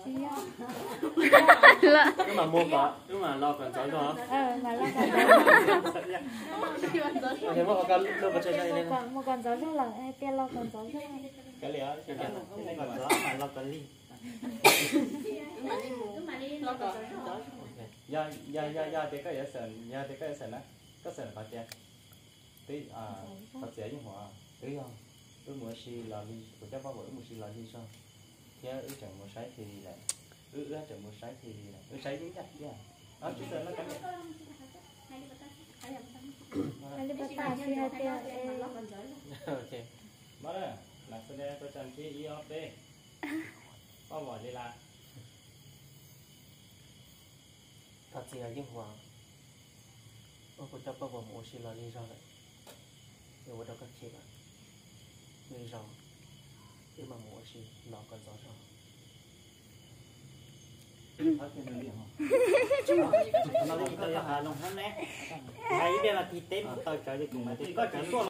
Wb mam mus kom, wb mam los kom ntxov zog. Mus kom ntxov zog lawm, hais tias los kom ntxov zog. Kav liam, los kom lig. Yog, yog, yog tias koj yuav xav, yog tias koj yuav xav na, koj xav qhov tias, twb, qhov txiav yeej huam, twb yog wb mus ua si los li, kuv coj poj huam wb mus si los li zog, thiab wb tseem mus saib T V lawm, wb, wb tseem mus saib T V lawm, wb saib ib ncaj thiab. Mab, lam xa de tuaj tsa ntsib ib ob peb. Poj huam li las. Thov txim os yeej huam, ua kuv coj poj huam mus ua si los li zog lawm, es ua rau koj chim lawm. Li zog wb mam mus ua si los kom ntxov zog. Ib pliag no tig teb mus taw tsawv li kuv mas koj tsawv tuaj.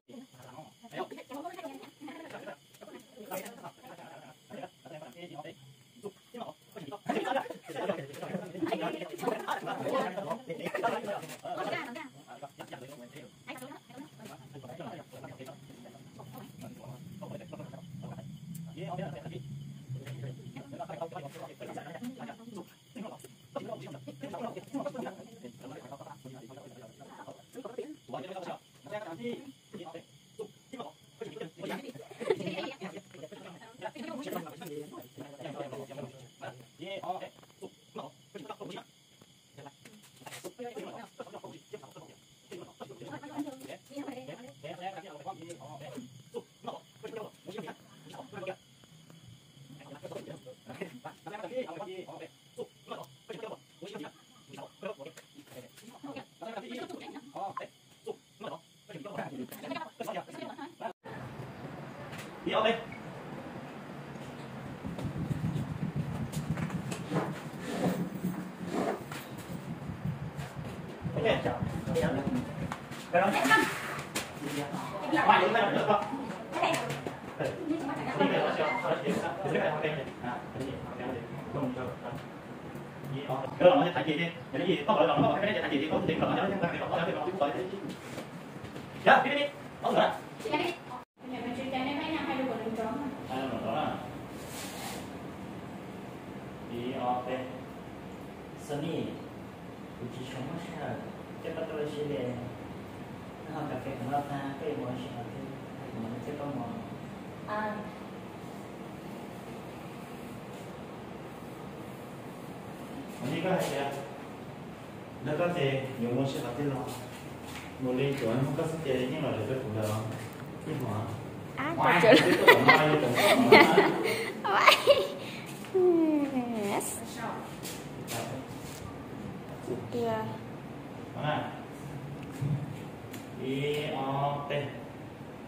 Ib ob peb. Sunny, kuv tsis tshua muaj sij hawm coj koj tuaj ua si li. Wb haus kas fes qhov no tag koj yuav mus ua si qhov twg, kuv mam li coj koj mus. Kuv li koj hais tias, ntawd koj ces yuav mus ua si qhov twg los mus li, tsuav hnub koj xub ces yeej los zem rau kuv ntawd los. Yeej mus. Ab, twb tuaj tom no, twb tuaj tom no. Yes. Tiag. Ib ob peb.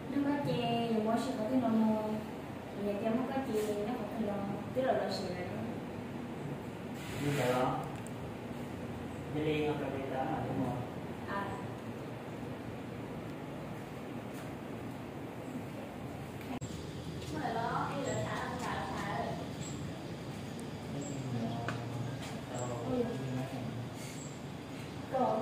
Hnub koj ces yuav mus ua si qhov twg los mus, kuv hais tias muaj koj ces nyob qhov twg los twb los los siav lawm. Li ntawd los, yog li no koj ces tau mam li mus. Tsis tau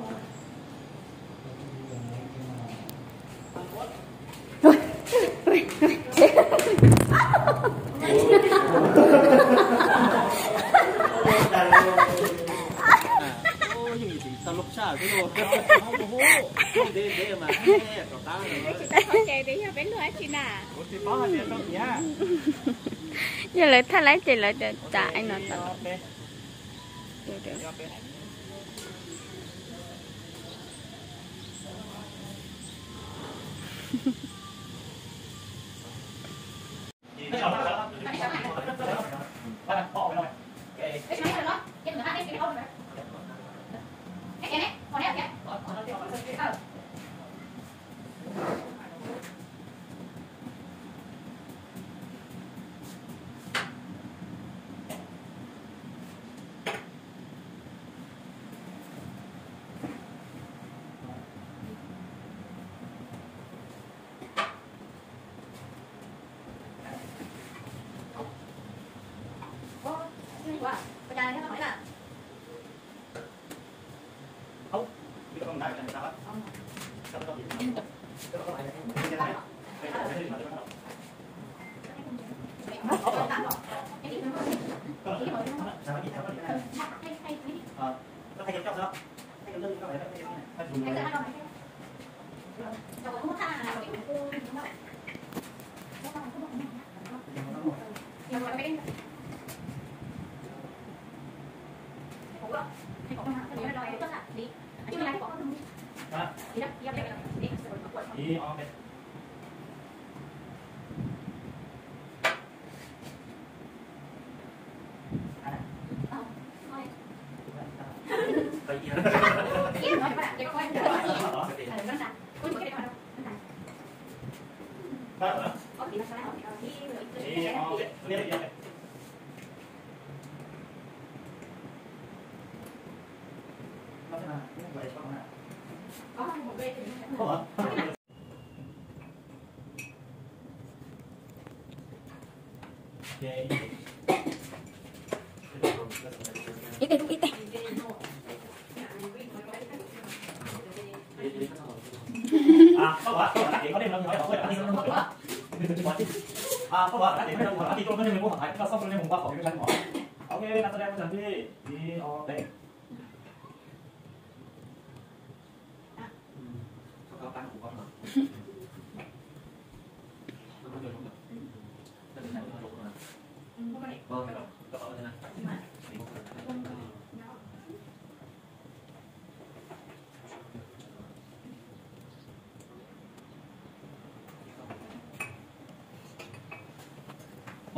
qhov ces yog peb luag tsis na. Yog lawv thaj laib ces lawv tsa no tau.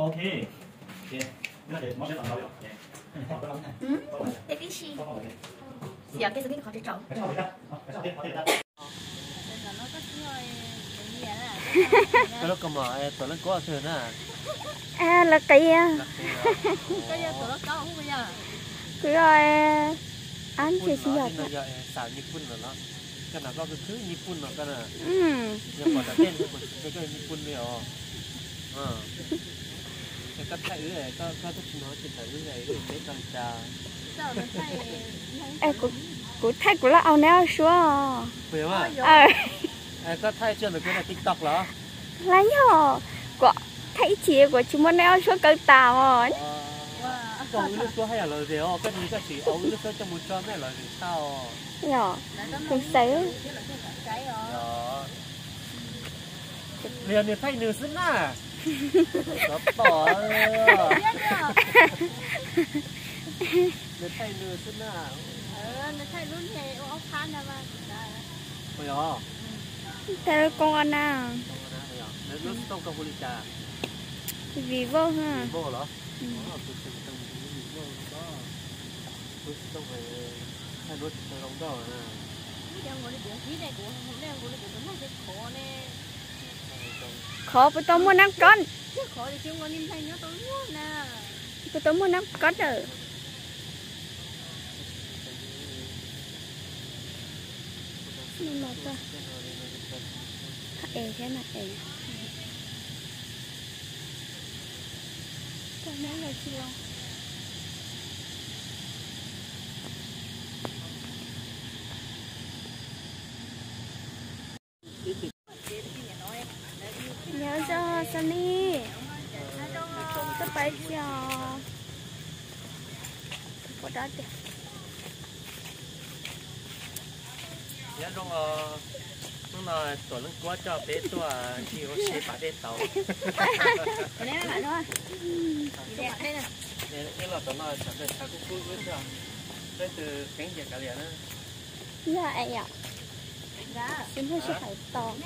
Ok. Ok. Ua li ntawd, xav kev xav kev qhov tseem tsaus. Koj lub kaus mom tuav leej kuab twg na? Lawv qiv. Kuv yog ab, ntshe tsis yog. Xav Nyij Pooj no los? Koj nam loj khwv khwv Nyij Pooj no koj na. Yog pom tom tej ntawd kuv tsis ntshe koj yog Nyij Pooj li os. Es koj thaij wb, koj twb tsis hnov tsis tawm wb, wb peb tau li cas? Kuv thaij kuv lub au neb suab. Puas yog? Koj thaij tsis yog ntawm kuv daim TikTok los? Hlais yog, kuv thaij ib chim kuv tsis muaj neb suab kaw tas os. Koj ua wb lub suab haj yam lom zem os, koj nim koj tsis ua wb lub suab coj mus tso nej lom zem tshaj os. Yog, tus xaiv. Li yog nws thaij nws xwb na. Xov pom. Nws thaij nws xwb na. Thaij lub koom o na. Lub xov tooj koj hu li cas? Vivo ha. Vivo los? Lub xov tooj thaij duab tsis tau zoo nkauj na. Qhov puas tau muaj nab kob? Puas tau muaj nab kob lawm? Nws los txog. Thaij es thiab na es. Thaij neb los tsis los. Nyob zoo Sunny, koj pais tsis os? Ua dab tiag. Nyob zoo os, hnub no tuam leej kuab coj peb tuaj ncig ua si pas dej tauv. Ib los tom no tshav kub kub xwb, leej twg keeb cia kav liam na. Yog es yom, tsis muaj sij hawm tos.